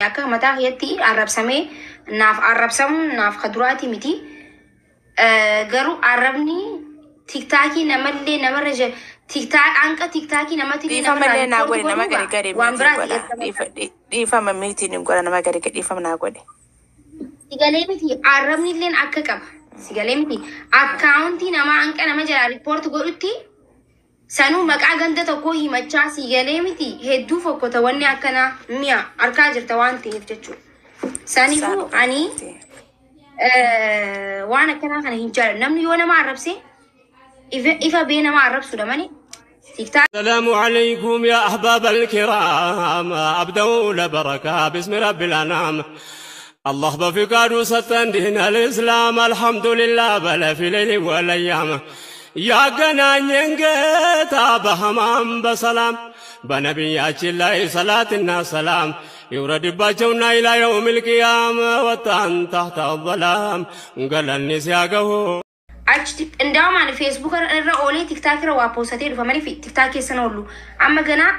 Akka mataa kiyyatti arrabsamee naaf arrabsamuun naaf kaduraati miti. Garuu arrabni TikTokii namallee namarra TikTok hanqa TikTokii namatti illee Dhiifama namarraa illee naa report godhe nama godhuugaa gari gari waan miitiin biraati godha. erga Dhiifama miitiin hin godha nama gari gari dhiifama naa godhe. Sigalee miti, arrabni illeen akka qaba. Sigalee miti, akkaawuntii namaa hanqa nama jalaa report godhutti sanuu maqaa ganda tokkoo himachaa, sigalee miti, hedduu fokkota wanni akkanaa mi'a harkaa jirta waan ta'eef jechuudha. Saniifuu ani waan akkanaa kana hin jaalladhu. Namni yoo nama arrabse ifa bee nama arrabsuudha malee TikTok السلام عليكم يا أحباب الكرام، أبدأ لبركة باسم رب الأنام، الله بفقاد ستن دين الإسلام، الحمد لله بلا في ليل والأيام يا قنان ጌታ በህማም በሰላም በነቢያችን ላይ ሰላትና ሰላም ይውረድባቸውና ኢላ የውም ልቅያም ወጣን ታህተ አዘላም ገለኒ ሲያገሁ Achi indaa'umaan ani Facebook irra oolee TikTok irra waa poostatee dhufa malee TikTok keessan oolu. Amma ganaa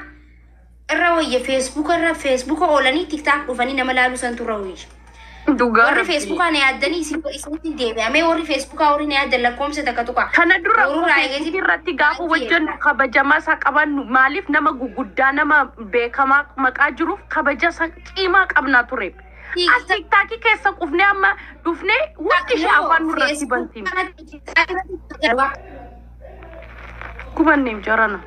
irra wayya Facebook irra Facebook oolanii TikTok dhufanii nama laaluu santu irra wayya. Dhugaa Warri Rabbii. Facebookaa na yaaddanii isin isinitti deebi'amee warri Facebookaa warri na yaaddan lakkoomsa takka tuqa. Kana dura Boruu immoo raayeetii Feesbuukii irratti gaafa hojjennu kabajamaa isaa qabannu, maaliif nama guguddaa nama beekamaa maqaa jiruuf kabaja isaa cimaa qabnaa ture. As TikTokii keessa qufnee amma dhufnee hundi ishee afaan nurratti bantiim. Gubanneem jarana.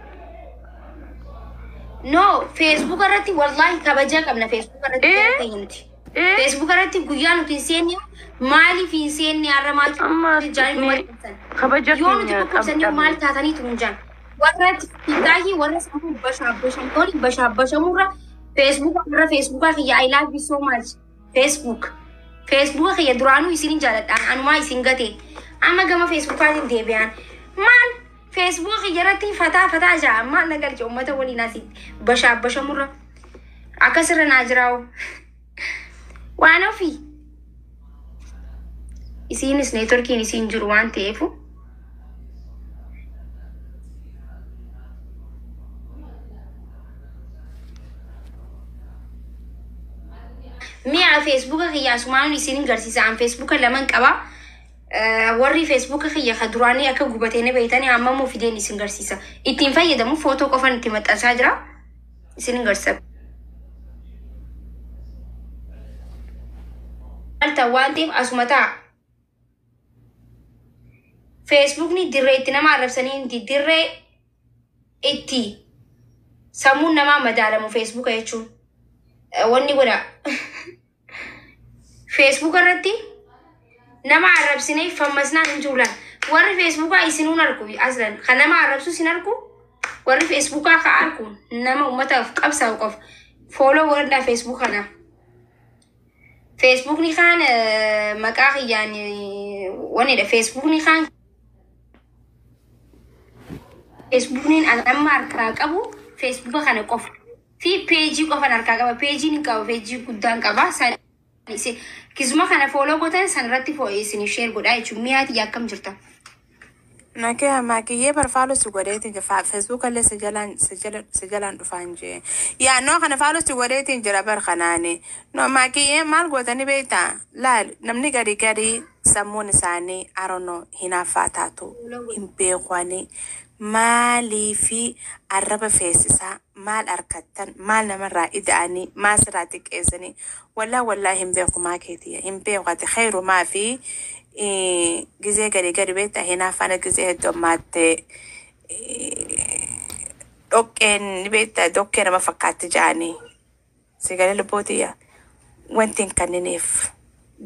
No, Facebook irratti wallahi kabajaa qabna Facebook irratti Ee nuti. Ee Facebook irratti guyyaa nuti hin seenne maaliif hin seenne har'a maaltu amma as jaanii nu dhufnee maxxansan. Kabaja Yoo nuti keenya dhukkubsanii maal qabdhabne. taatanii tun jaan. Warra TikTokii warra sammuu bashaabashamtoonni bashaabashamurra Facebook warra Facebookaa kiyya, I love you so much. Facebook. Facebook kiyya duraanuu isin jaaladhaan anumaa isin gate. Amma gama Facebookaatiin deebi'an. Maal Facebook kiyya irratti fataa fataa jaa maal na galche uummata waliin asii bashaabashamurra. Akkasirra naa jiraa'u. Waan ofii. Isiinis networkiin isiin jiru waan ta'eefu. Mi'a Facebooka kiyya asumaan isin garsiisa. An Facebooka laman qaba. Warri Facebooka kiyya ka duraanii akka gubatee ni beektanii amma immoo fideen isin garsiisa. Ittiin fayyadamu footoo qofan itti maxxansaa jira. Isin garsiisa. Maal ta'a waan ta'eef asuma ta'a. Facebookni dirree itti nama arrabsanii miti, dirree itti sammuun namaa madaalamu Facebooka jechuun. Wanni godha. Facebook irratti nama arrabsinee fammasnaan hin jiru laal. Warri Facebookaa isinuun argu aslan kan nama arrabsu isin argu, warri Facebookaa ka argu nama uummataaf qabsaa'u qofa. Follow warra Facebook kana. Facebookni kaan maqaa kiyyaan wanidha. Facebookni kaan Facebookni an amma harkaa qabu Facebooka kana qofa. Fi peejii qofan harkaa qaba. Peejiin hin qabu. Peejii guddaan qaba. Kisuma kana follow gootan san irratti isin share godhaa jechuudha. Mi'aati akkam jirta? Nakee maakiyyee bar follow si godheetiin jira. Facebook illee si jalaan si jala si jalaan dhufaan jee. Yaa noo kana follow si godheetiin jira bar kanaani. No maakiyyee maal gootanii beektaa? Laal, namni gadi gadi sammuun isaanii aronoo hinaaffaa taatu hin beekwani. Maaliifi arraba feesisaa maal argattan, maal namarraa ida'anii, maal sirraa xiqqeessanii? Wallaa wallaa hin beeku maakeetiyya hin beeku ati khayrumaa fi gizee gadi gadi beektaa hinaaffaan gizee heddummaatte dhoqqeen ni beektaa dhoqqee nama fakkaatti ja'anii si galee lubbootiyya wanti hin kennineef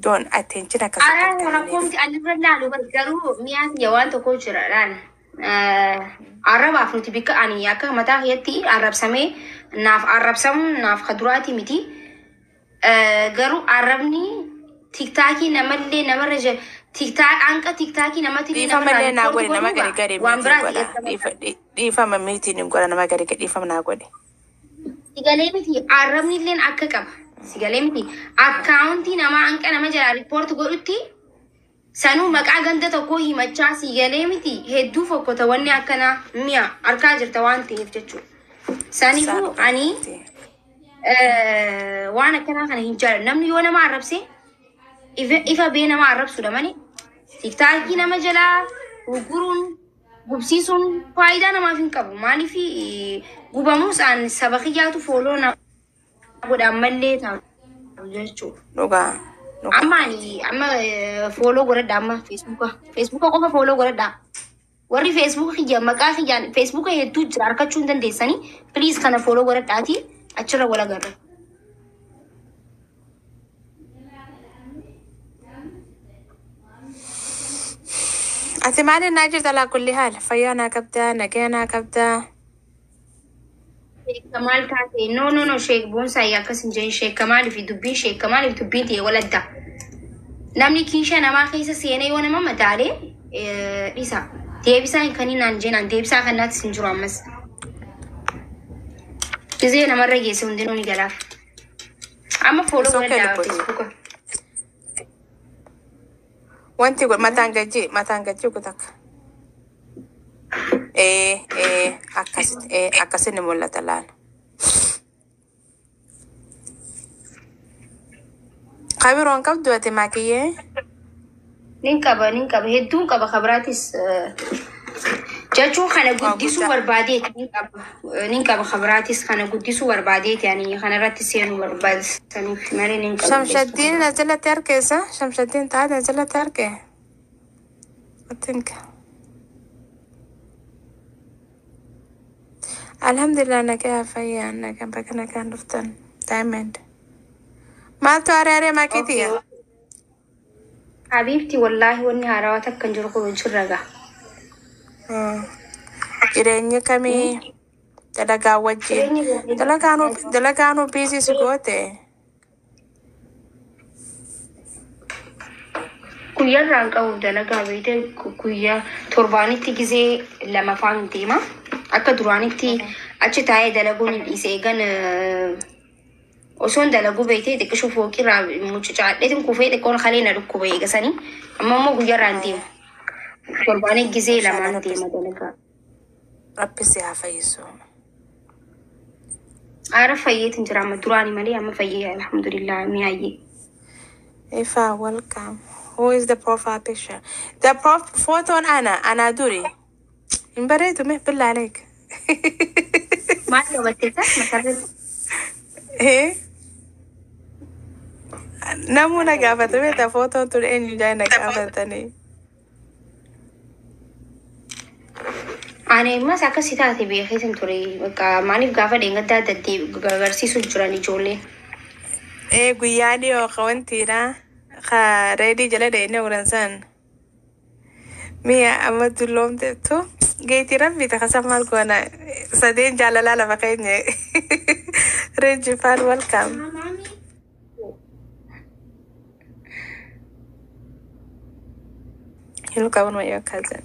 doon attention akkasitti hin Ara kennineef. Rakkoomti ani irra laalu bar garuu mi'aati waan tokko jira laal. Arrabaaf nuti bikka ani akka mataa kiyyatti arrabsamee naaf arrabsamuun naaf kaduraati miti. Garuu arrabni TikTokii namallee namarra TikTok hanqa TikTokii namatti illee Dhiifama namarraa illee naa report godhe nama gadi godhuugaa gadi waan miitiin biraati godha. erga Dhiifama miitiin hin godha nama gadi gadi dhiifama naa godhe. Sigalee miti, arrabni illeen akka qaba. Sigalee miti, akkaawuntii namaa hanqa nama jalaa report godhutti sanuu maqaa ganda tokkoo himachaa, sigalee miti, hedduu fokkota wanni akkanaa mi'a harkaa jirta waan ta'eef jechuudha. Saniifuu ani Isaan. Waan akkanaa kana hin jaalladhu. Namni yoo nama arrabse ifa bee nama arrabsuudha malee tiktaakii nama jalaa gurguruun gubsiisuun faayidaa namaaf hin qabu. Maaliif gubamuus aan saba kiyyaatu follow nama godha ammallee taatu jechuudha. Dhugaa. Dhugaa. Amma ani amma follow godhadha amma feesbuuka. Feesbuuka qofa follow godhadha. Warri feesbuuka kiyya maqaa kiyyaan feesbuuka hedduu jira argachuu hin dandeessanii, please kana follow godhadhaati achirra wal agarra. Ati maaliin naa jirta laa kulli haala? Fayyaa naa qabdaa, nagaa naa qabdaa. Sheek Kamaal taate, no, no, no, Sheek Boonsaa akkas hin jedhin. Sheek Kamaalii fi dubbiin Sheek Kamaalii fi dubbiin ta'e waladda. Namni kiisha namaa keessa seenee yoo nama madaalee dhisa. Deebisaa hin kaninaan jeenaan deebisaa kanaatis hin jiru ammas. Gizee namarra geesse hundinuu ni galaaf. Amma follow It's okay, godhadhaa lubbuuti. feesbuuka. Wanti godh mataan gajji kutakka. Ee ee, akkasitti, ee, akkasitti ni mul'ata laala. Kabiroon qabdu ati maakiyyee? Nin qaba, nin qaba, hedduun qaba. Kabiraatis jechuun kana Waa guddisuu guddaa. barbaadeeti nin qaba, nin qaba. Kabiraatis kana guddisuu barbaadeeti, ani kanarratti seenuu barbaadisaniif malee nin qaba Shamshaddiin feesbuuka. na jalatti harkeessa. Shamshaddiin taate na jalatti harke. I think. Alhamdulillah, nagaa fayyaa, nagaa, bakka nagaan dhuftan. Diamond. Maaltu haree haree maakiitiya? Habiibti, wallaahi wanni haarawaa takka hin jiru, kun jirra gaa. Jireenya kamii, dalagaa wajjin? Jireenya Dalagaanuu busy si goote. Guyyaarraa hin qabu dalagaa beekte, guyyaa torbaanitti gizee lama faan deema. Akka duraanitti achi taa'ee dalaguun hin dhiise. Eegan osoon dalaguu beektee xiqqishu fooqirraa mucucaadheetiin kufee xiqqoon kalee na dhukkuba eegasanii, amma immoo guyyaarraa hin deemu. Torbaanitti gizee Inshallah lamaan Rabbi deema dalagaa. Rabbi si haa fayyisu. Aara fayyeetiin jira amma, duraanii malee amma fayyee, alhamdulillah, mi'aayyee. Ifa, welcome. Who is the profile picture? The prof photo ana ana duri. Hin bareedu mee, billah aleek. Maal qabatteessa matarratti? Eh? Namuu na gaafata beektaa, footoon tun eenyu jaa na gaafatanii. Ani ammas akkasii taate beekeetin ture. Bakka maaliif gaafa dheengaddaa daddeebi agarsiisu jiran ijoolleen. Ee, guyyaa dhiyoo ka wantiidha. Ka reedii jala deemnee godhan san. Mi'a amma dulloomteettu geetii rabbi takasa maal goona, sadeen jaalalaa lafa keenye. Reenji faan, welcome. You qaban wayyoo cousin.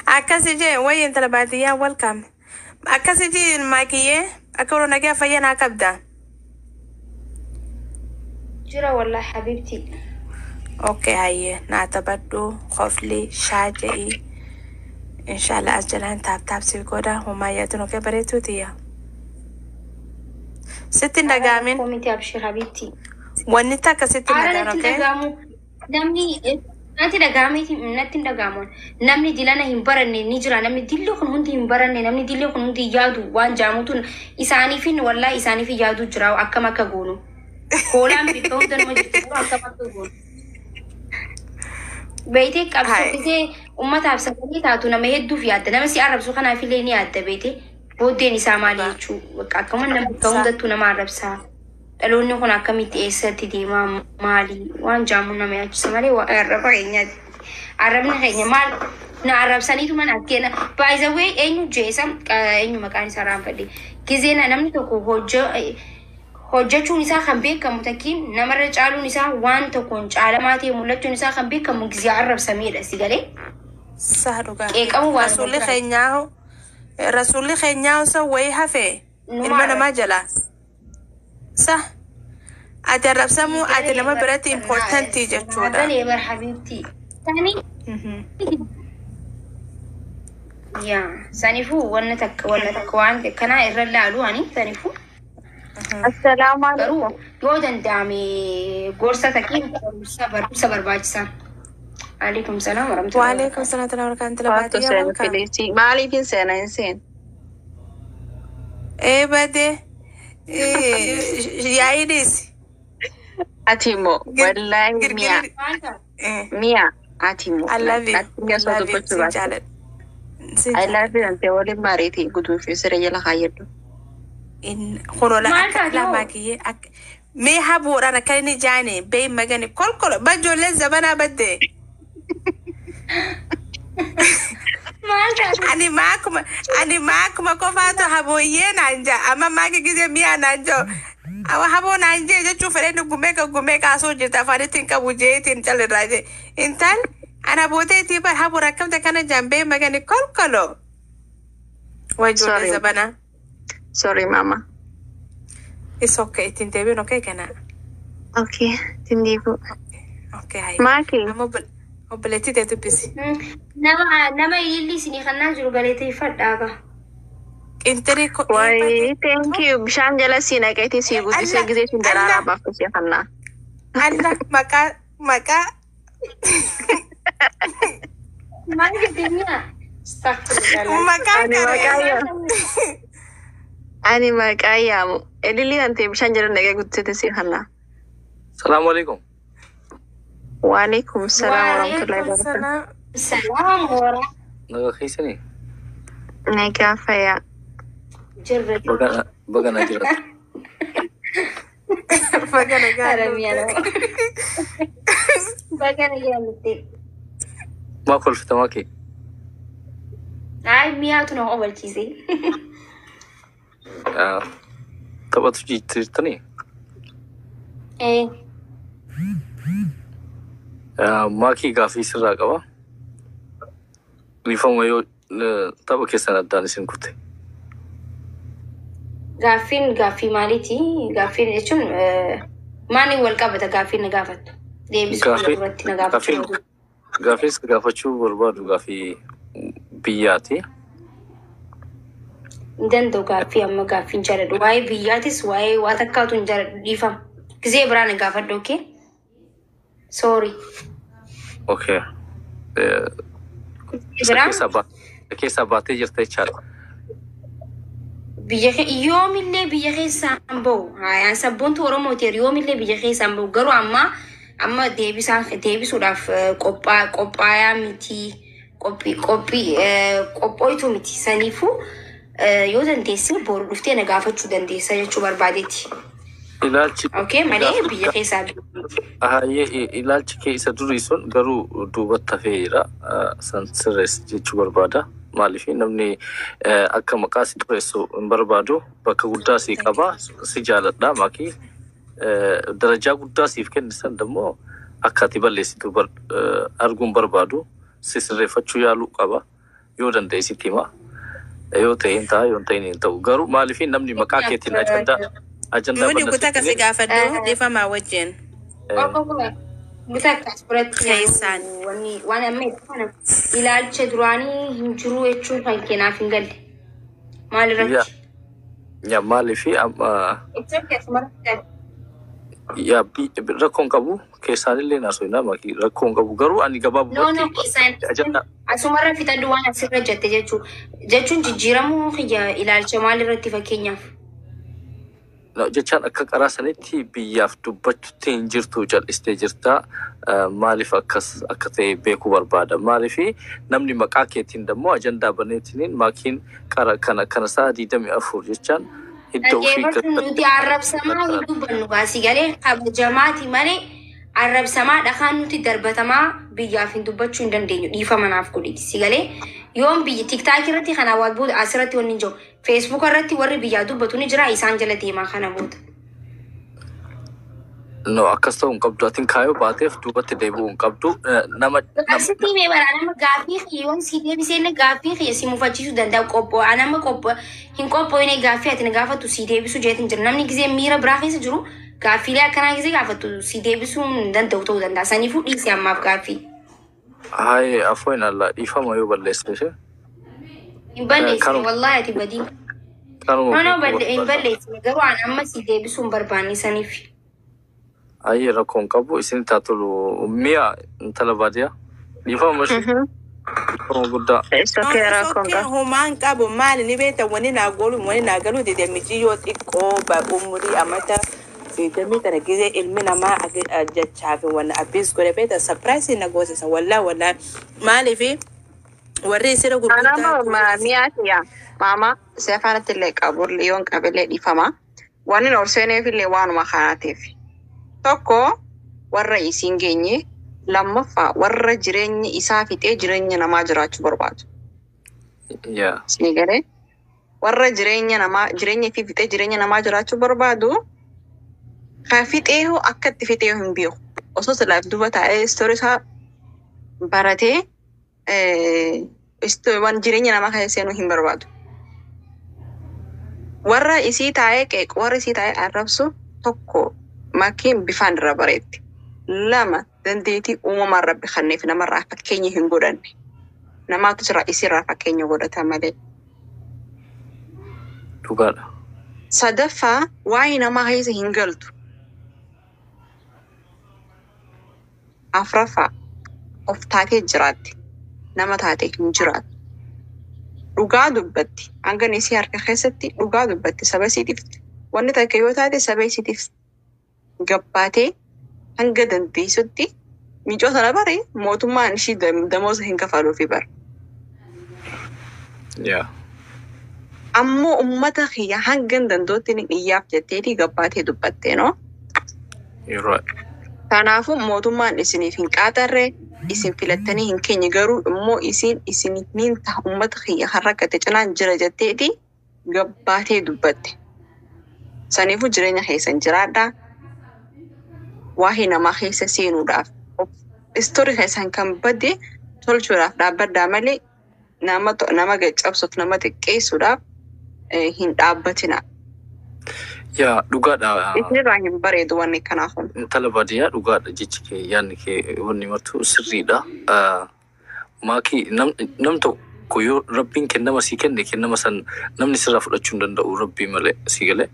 Akkasi jee wayyi intala baadiyyaa, welcome. Akkasi jee maakiyyee, akka warra nagaa fayyaa naa qabda. Jira wallahi habibti. Okay, hayyee, naa taphadhu kofli shaa je'i. Inshallah as jalaan tap tap siif godha, homaa yaadun okee bareetuutiyya. Sitti hin dhaga'amin. Rakkoo miti, abshir habibti. Wanni takka sitti hin Aara dhaga'amin, natti hin okay? dhaga'amu. Namni natti dhaga'ameeti natti hin dhaga'amu. Namni dilana hin baranne ni jira. Namni dilli kun hundi hin baranne, namni dilli kun hundi yaadu waan jaamutuun isaaniifin, wallahi isaaniif yaadu jira, akkam akka goonu. Hoolaan bikka hunda nama jirtu, akkam akka goonu. Beeytee qabsoo Hai. gisee uummataaf sagalee taatu nama hedduuf yaadda. Nama si arrabsu kanaafillee ni yaadda beeytee. Booddeen isaa maali jechuu. Bakka akkuma nama bakka hundattuu nama arrabsaa. Dhaloonni kun akkamitti eessatti deemaa, maali waan jaamu nama yaachisa malee arraba keenyaati. Arrabni keenya maal na arrabsaniitu mana akkeena baay'izawwee eenyu jeesa, eenyu maqaan isaa raanfadhe, gizee namni tokko hojjechuun isaa kan beekamu takkiin namarra caaluun isaa, waan tokkoon caalamaa ta'e mul'achuun isaa kan beekamu gizee arrabsameedha, si galee. Saa, dhugaa. Qeeqamuu waan Rasuulli biraati. keenyaa, rasuulli keenyaa osoo wayii hafe Numa ilma namaa jala. Sa ati arrabsamuu ati nama biratti importantii jechuudha. Galee bar habiibti. Sanii yaa saniifuu wanna takka waan kanaa irra laalu ani saniifuu. Assalaamu Garuu alaikum. yoo danda'ame gorsa takkii barumsa barbaachisaa. Alaikum salaam warahmatullahi Waalaikum wabarakatuh. salaam warahmatullahi wabarakatuh. Waattu Baadiyyaa seena welcome. filiisii. Maaliif hin seena hin seen? Ee badee. Yaa'iinis. Ati immoo wallaahi mi'a Girgirri. Maal ta'a? mi'a ati immoo I love you. ati mi'a I soo love you. dubbachuu Sin baate. jaaladha. Sin I love jaaladha. you antee waliin mariitii guutuu fi siree jala kaayyadhu. Kunola Maal akka taate hoo? lamaa kiyyee akka mee haboodhaan akka inni jaane bee magani kolkolo bajoolleen zabanaa badde. Maal taate? Ani maakuma qofaatu habooyyee naan jaa amma maaki gisee mi'a naan jaa awa haboo naan jee jechuu fedheen gumee kaasuu jirta afaanitti hin qabu jeetiin calirraa jee intal ana booteetii bar haboo rakkamta kana jaan bee magani kolkolo wajoollee Sorry. zabanaa. Sorry mama. It's okay ittiin deebiin okay kana. Okay. Tindiifu. Okay hayi. Maaki. Amma obboleettii ta'e dubbisi. Nama ililli isinii kannaa jiru galateeffadhaa gaa. Qinxirii ko Wayi thank you. Bishaan jala sii naqeetii sii guddisee Alla gisee siin daraaraa alla baafte si kannaa. alla maqaa maqaa Maal jette mi'a? Astaghfirullah. maqaa Ani maqaa qaree. yaamu. Ani maqaa yaamu. Ililli antee bishaan jala naqee guddisee si kannaa. Salaamu alaikum. Waalaikum salaam warahmatullahi Waalaikum wabarakatuh. salaam. Salaam warahmatullahi. Nagaa keessanii? Nagaa fayyaa. Jirra. Baga na jiraatu. Baga nagaa Haramiyaa dhufte. nama. Baga nagaa dhufte. Maa kolfita maa kee? Ay mi'aatu nama obalchiise. Taphatu jirtanii? Eh. Maakii gaaffii sirraa qaba. Dhiifama yoo tapha keessan addaan isin kute. Gaaffiin gaaffii maaliiti? Gaaffiin jechuun maaliin wal qabata gaaffiin na gaafattu? Deebisuu kana Gaaffii duratti na gaafachuu gaaffiin barbaadu. gaaffii si gaafachuu barbaadu gaaffii biyyaati. Hin danda'u gaaffii amma gaaffiin jaaladhu. Waa'ee biyyaatis waa'ee waa takkaatu hin jaaladhu dhiifama. Gisee biraa na gaafadhu okay? Sorry. Okay. Gisee Isa biraa keessaa baatee jirta jechaadha. Biyya yoomillee biyya keessaa hin bahu. Haayaan sabboontu Oromooti yoomillee biyya keessaa hin bahu. Garuu amma deebisuudhaaf qophaayaa miti qophii qophii qophooytu miti. Saniifuu yoo dandeesse boru dhuftee na gaafachuu dandeessa jechuu barbaadeeti. Ilaalchi Okay malee biyya keessaa Hayyee ilaalchi kee isa durii sun garuu duubatti hafee jira. San sirreessi jechuu barbaada. Maaliif namni akka maqaa si xureessu hin barbaadu. Bakka guddaa si qaba. Si jaaladha maakii. Darajaa guddaa siif kennisan immoo akka ati balleessitu arguun barbaadu. Si sirreeffachuu yaaluu qaba. Yoo danda'e sitti hima. Yoo ta'e hin ta'a yoo hin ta'in hin ta'u. Garuu maaliif namni maqaa keetiin ajandaa Yooni guutaa kasi bannaseetiin gaafadhu dhiifamaa wajjin. Guutaa akkas biratti Keessaan. wanni waan amma itti kana ilaalcha duraanii hin jiru jechuun kan keenaaf hin galle. Maal irratti? Yaa maaliif amma It's okay, asumarratti. Yaa rakkoon qabu keessaanillee naasoo makii rakkoon qabu garuu ani No, no, gabaabumatti keessaan ajandaa asumarra fixadhu waan asirra jette jechuu jechuun jijjiiramuu kiyya ilaalcha maal irratti fakkeenyaaf? No, jechaan akka qaraa sanitti biyyaaf dubbachuutti hin jirtu cal'istee jirta. Maaliif akkas akka ta'e beekuu barbaada. Maaliif namni maqaa keetiin dammoo ajandaa baneetiniin maakiin qara kana kana sa'a 24 jechaan hidda ofii Dhaggeeffatu nuti arrabsamaa hin dubbannu baasii galee kabajamaati malee arrabsamaa dhakaan nuti darbatamaa biyyaaf hin dubbachuu hin dandeenyu dhiifama naaf godhiti si galee yoom biyya TikTok irratti kana waan booda asirratti wanni hin jiru Facebook irratti warri biyyaa dubbatu ni jira isaan jala deemaa kana booda. No, akkas ta'uu hin qabdu. Atiin kaayoo baateef duubatti deebi'uu hin qabdu. Nama Asitti mee bara nama gaaffii kiyya yoon si deebisee gaaffii kiyya si mufachiisuu danda'a qophoo nama qophoo hin qophooyne gaaffii ati na gaafattu si deebisuu jeetin jira namni gizee miira biraa keessa jiru gaaffiilee akkanaa gizee gaafattu si deebisuu hin danda'u ta'uu danda'a saniifuu dhiisi ammaaf gaaffii. Haye afooyin alla dhiifama yoo balleessite ishee. Hin balleessine Kanuma wallaahi ati badii. Kanuma No, no, beekuu hin barbaada. balleessine, garuu an amma si deebisuu hin barbaanne saniif. Ayyee, rakkoo hin qabu, isin taa tolu mi'a intala baadiyyaa. Dhiifama ishee dhiifama guddaa. It's okay, It's rakkoon okay, qabu. humaan qabu maali ni beekta, wani naa goolu wani naa galuu dide mijiyyoo xiqqoo ba umurii amata 20 tana gizee ilmi namaa jechaa fi wanna abbiis godhe beekta, surprise na goosisa, wallaa wallaa, maaliifi warri isira gurguddaa Anama mi'aatiya. Maama si afaanatti illee qabu yoon qabillee dhiifama. Wanni ol seeneef illee waanuma kanaatiif. Tokko, warra isiin geenye, lammaffaa warra jireenya isaa fixee jireenya namaa jiraachuu barbaadu. Yaa. Isinii galee, warra jireenya namaa jireenya ifii fixee jireenya namaa jiraachuu barbaadu, kan fixee hoo akka itti fixee hin beeku. Osoo silaaf duuba taa'ee istoorii isaa baratee waan jireenya namaa keessa seenuu hin barbaadu. Warra isii taa'ee qeequ, warra isii taa'ee arrabsu, tokko, makiin bifaan irra bareetti. Lama, dandeettii uumamaan rabbi kenneef namarraa fakkeenya hin godhanne. Namaatu jira isiirraa fakkeenya godhata malee. Dhugaadha. Sadaffaa, waa'ee namaa keessa hin galtu. Afraffaa, of taatee jiraatti. Nama taatee hin jiraattu. Dhugaa dubbatti. Hangan isii harka keessatti dhugaa dubbatti saba isiitiif. Wanni takka yoo taate saba isiitiif gabbaatee hanga dandeessutti miicoo sana bare mootummaan ishii damooza hin kafaluufi bara. Yaa. Ammoo ummata kiyya hanga hin danda'utti ni iyyaaf jetteetii gabbaatee dubbatte noo. You're right. Kanaafuu mootummaan isiniif hin qaaxarre, isin filattanii hin keenye, garuu immoo isin isiniin ta'a, ummata kiyya kan rakkate cinaan jira jetteeti gabbaatee dubbatte. Saniifuu jireenya keessan jiraadhaa. Waa'ee namaa keessa seenuudhaaf istoorii keessan kan badde tolchuudhaaf dhaabbadhaa malee nama gaccabsuuf, nama xiqqeessuudhaaf hin dhaabbatina. Yaa, dhugaadha. Isinirraa hin bareedu wanni kanaa kun. Intala baadiyyaa, dhugaadha jechi kee, yaadni kee, wanni martuu sirriidha. Maakii nam tokko yoo rabbiin kennama sii kenne, kennama san namni sirraa fudhachuu hin danda'u rabbii malee, si galee.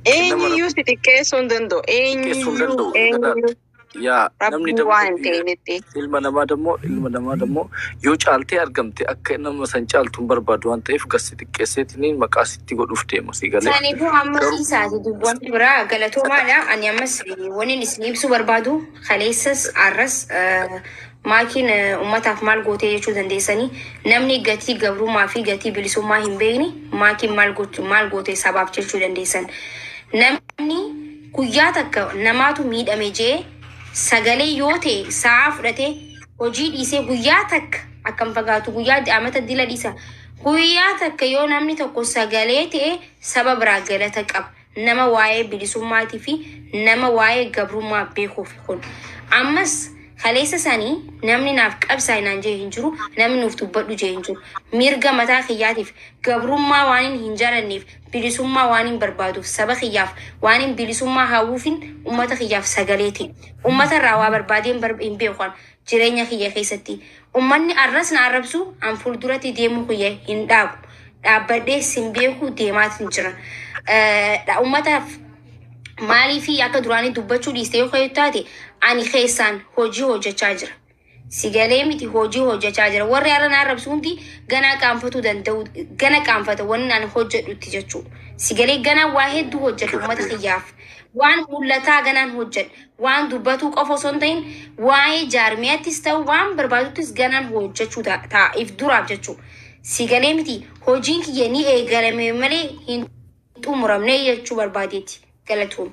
Kennama Eenyuyyuu si xiqqeessuu hin danda'u. xiqqeessuu hin Eenyuyyuu danda'u. eenyuyyuu Yaa, namni rabbii waan hin dammoo ta'initti. Ilma namaa dammoo yoo caaltee argamte akka nama san caaltu hin barbaadu waan ta'eef gasi xiqqeesseetiin maqaa sitti godhuuf deema, si galee. Saniifuu ammas Garuu isaati dubbanni biraa galatoomaadha. Ani ammas waniin isin ibsuu barbaadu, kaleessas arras maakiin ummataaf maal gootee jechuu dandeessanii, namni gatii gabrummaa fi gatii bilisummaa hin beekne maakiin maal gochuu maal gootee sabaaf jechuu dandeessan. Namni guyyaa takka namaatu miidhame jee sagalee yoo ta'e sa'a fudhatee hojii dhiisee guyyaa takka akkam fagaatu, guyyaa amata dila dhiisa. Guyyaa takka yoo namni tokko sagalee ta'e saba biraa galata qaba. Nama waa'ee bilisummaatii fi nama waa'ee gabrummaa beekuuf kun. Ammas kaleessa sanii namni naaf qabsaa naan jee hin jiru, namni nuuf dubbadhu jee hin jiru. Mirga mataa kiyyaatiif, gabrummaa waan hin jaalanneef, bilisummaa waan hin barbaaduuf, saba kiyyaaf waan hin bilisummaa hawwuufin ummata kiyyaaf sagalee ta'e. Ummata irraa waa barbaadee hin beeku jireenya kiyya keessatti. Ummanni arras na arrabsu, an fuulduratti deemuu kiyya hin dhaabu. Dhaabbadhee sin beeku deemaatiin jira. Ummataaf maaliif akka duraanii dubbachuu dhiiste yoo ka'e taate, ani keessaan hojii hojjechaa jira. Sigalee miti, hojii hojjechaa jira. Warri har'a na arrabsu hundi ganaa qaanfatuu danda'u, gana qaanfata wanni ani hojjedhutti jechuudha. Sigalee ganaa waa hedduu hojjedhu uummata kiyyaaf. Waan mul'ataa ganaan hojjedha. Waan dubbatuu qofa osoo hin ta'in waa'ee jaarmiyaattis ta'u waan barbaaduttis ganaan hojjechuu ta'a if duraaf jechuudha. Sigalee miti, hojiin kiyya ni eegalame malee hin xumuramne jechuu barbaadeeti. Galatoom.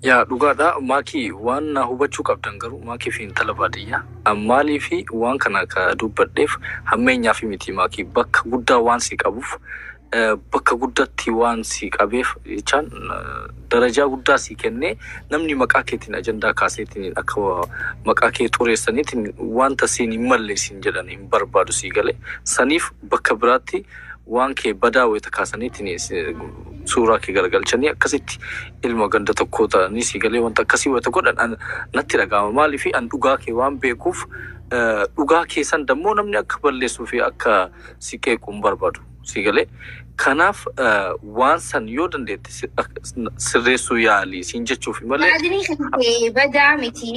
Yaa, dhugaadha. Maakii, waan na hubachuu qabdan garuu, maakii fi intala baadiyyaa, maalii fi waan kana ka dubbadheef hammeenyaa fi miti, maakii bakka guddaa waan si qabuuf, bakka guddatti waan si qabeef jechaan, darajaa guddaa si kennee namni maqaa keetiin ajandaa kaaseetiin akka maqaa kee xureessaniitiin wanta siin hin malle siin jedhan hin barbaadu, si galee. Saniif bakka biraatti waan kee badaa wayita kaasaniitiin suuraa kee garagalchanii akkasitti ilma ganda tokkoo ta'anii, si galee, wanta akkasii wayita godhan natti dhaga'ama. Maaliif an dhugaa kee waan beekuuf, dhugaa kee san dammoo namni akka balleessuu fi akka si qeequ hin barbaadu. Si galee kanaaf waan san yoo dandeette sirreessuu yaali siin jechuufi malee. Yaadni kan ta'e badaa miti.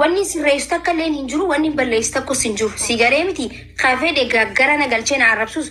Wanni sirreessu takka illee hin jiru, wanni balleessu tokkos hin jiru. Si galee miti. Ka fedhe gaggara na galchee na arrabsus.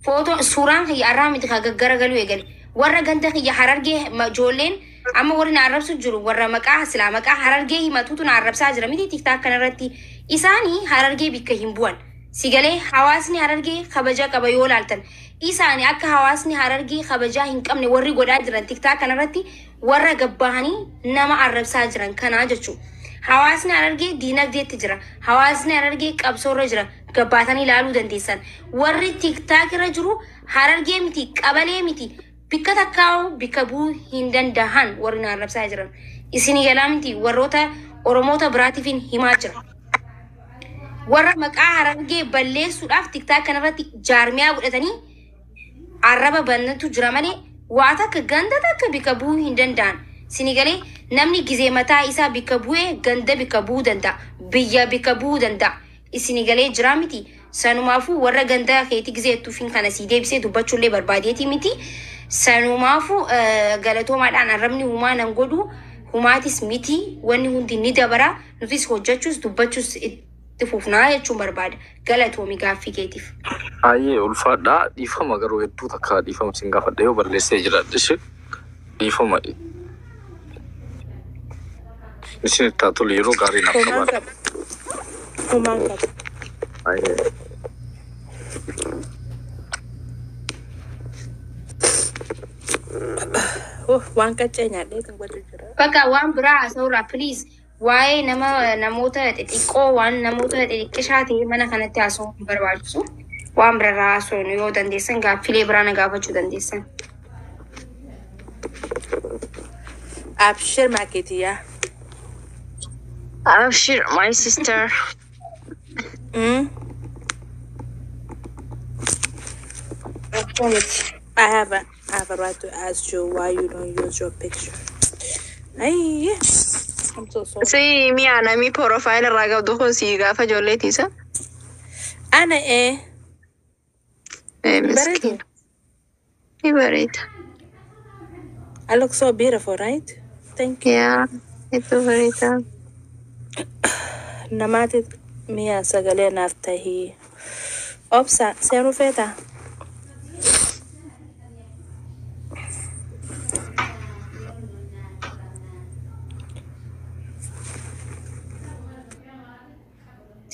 Footoo suuraan kiyya arraa miti ka gaggara galuu eegale. Warra ganda kiyya Harargee ijoolleen amma warri na arrabsu jiru warra maqaa silaa maqaa Harargee himatuutu na arrabsaa jira miti TikTok kanarratti. Isaanii Harargee bikka hin bu'an. Si galee hawaasni Harargee kabaja qaba yoo laaltan. Isaanii akka hawaasni Harargee kabajaa hin qabne warri godhaa jiran TikTok kanarratti warra gabbahanii nama arrabsaa jiran kanaa jechuudha. Hawaasni Harargee diinagdeetti jira. Hawaasni Harargee qabsoorra jira. Gabbaatanii ilaaluu dandeessan. Warri TikTok irra jiru Harargee miti, qabalee miti. Bikka takkaa'u bikka bu'uu hin danda'an warri na arrabsaa jiran. Isin galaa miti warroota Oromoota biraatiif himaa jira. Warra maqaa Harargee balleessuudhaaf TikTok kanarratti jaarmiyaa godhatanii arraba bannatu jira malee waa takka ganda takka bikka bu'uu hin danda'an. Sini galee namni gizee mataa isaa bikka bu'ee ganda bikka bu'uu danda'a. Biyya bikka bu'uu danda'a. Isini galee jira miti. Sanumaafuu warra ganda keetii gizee jettuufiin kana sii deebisee dubbachuullee barbaadeeti miti. Sanumaafuu galatoomaadhaan arrabni humaa nan godhu humaatis miti. Wanni hundi ni dabara. Nutis hojjechuus dubbachuus itti fufnaa jechuun barbaada. Galatoomi gaaffii keetiif. Baay'ee ulfaadhaa dhiifama garuu hedduu takka dhiifama siin gaafadha yoo balleessee jiraadhe dhiifama. Isin itti haa tolu yeroo gaarii naaf Homaan qabaadha. qaba. Homaan qaba. Baay'ee. Waan qaccee nyaadhee kan godhu jira. Bakka waan biraa haasa'uurraa please waa'ee nama namoota xixiqqoo waan namoota xixiqqishaa ta'e mana kanatti haasa'uu hin barbaachisu. Waan biraarraa haasa'uun yoo dandeessan gaaffilee biraa na gaafachuu dandeessan. Abshir maaketiyaa. Abshir, my sister. Rakkoo miti. I have a right to ask you why you don't use your picture. Ay, I'm so sorry. Si mi'a namni profile irraa qabdu kun si gaafa ijoolleeti isa. Ana eh. Eh, Bareedu. miskiin. Ni bareeda. I look so beautiful, right? Thank you. Yaa, hedduu bareeda. Namaati mi'a sagalee naaf tahii. Obsa, seenuu feetaa?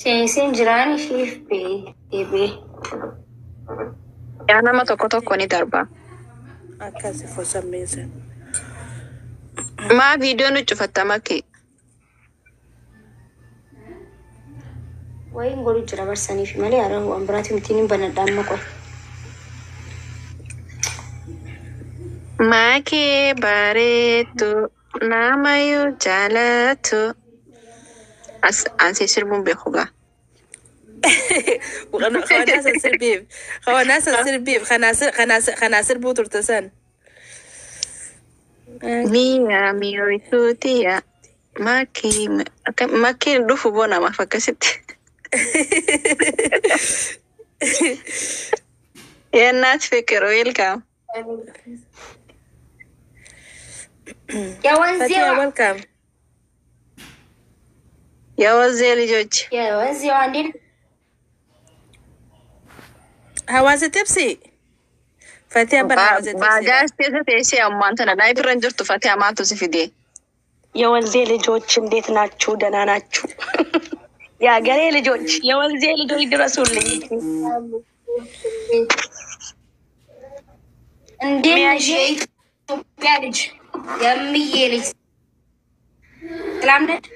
Seenseen jiraan isheef deebi'ee. Yaa nama tokko tokko ni darba. Akkasi for some reason. Maa viidiyoo nu cufatta makkee? Wayiin godhu jira barsaniif malee haala waan biraati miti ni banadha amma qofa. Maakee bareedu namayyuu jaalatu. As ansee sirbuun beeku gaa. Kanaa sirbiif. Kanaa sirbiif. Kanaa sirbuu turte san. Mi'a mi'ooyituutiya. Maakii makkeen dhufu boo namaaf akkasitti. የእናት ፍቅር welcome. የወንዜዋ Fatiha, welcome. የወንዜ ልጆች የወንዜዋ እንዴት Hawaasa tipsi. Fatiha bara hawaasa tipsi. Baajaaj keessa teessee ammaan tana live irra hin jirtu Fatiha maaltu si fide? የወንዜ ልጆች እንዴት ናችሁ? ደህና ናችሁ? የሀገሬ ልጆች የወንዜ ልጆች ድረሱልኝ። እንዴት ነሽ? የኢትዮጵያ ልጅ የምዬ ልጅ ሰላም ነሽ?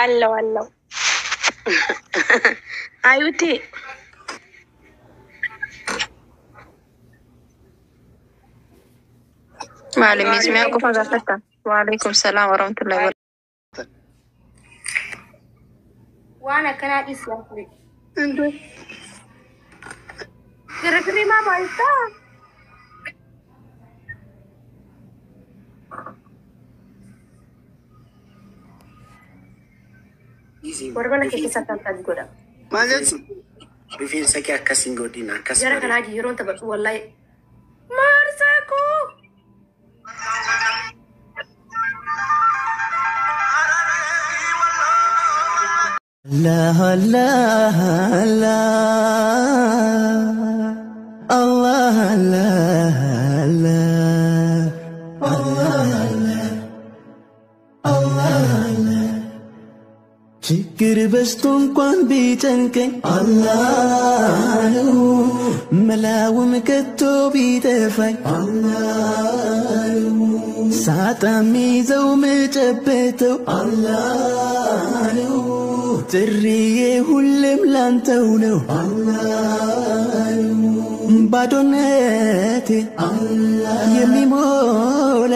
አለው አለው አዩቴ Maali miismiyaa qofa gaafatta? Waalaikum salaam warahmatullahi wabarakatuh. waan akkanaa dhiisi yaa Girgirii maa baay'isaa? Warra mana kee keessa kan godha. Maal jechuun? Rifeensa kee akkas hin godhin akkas Jara bareeda. kanaa yeroon taphadhu wallahi. Maarsaa koo. Allah Allah Allah Allah Allah Allah Allah Allah ችግር በዝቶ እንኳን ቢጨንቀኝ አላህ ነው መላውም ከቶ ቢጠፋኝ አላህ ነው ሳጣ ሚይዘው ምጨበተው አላህ ነው ጥሪዬ ሁሌም ላንተው ነው አላህ ነው ባዶነቴ የሚሞላ።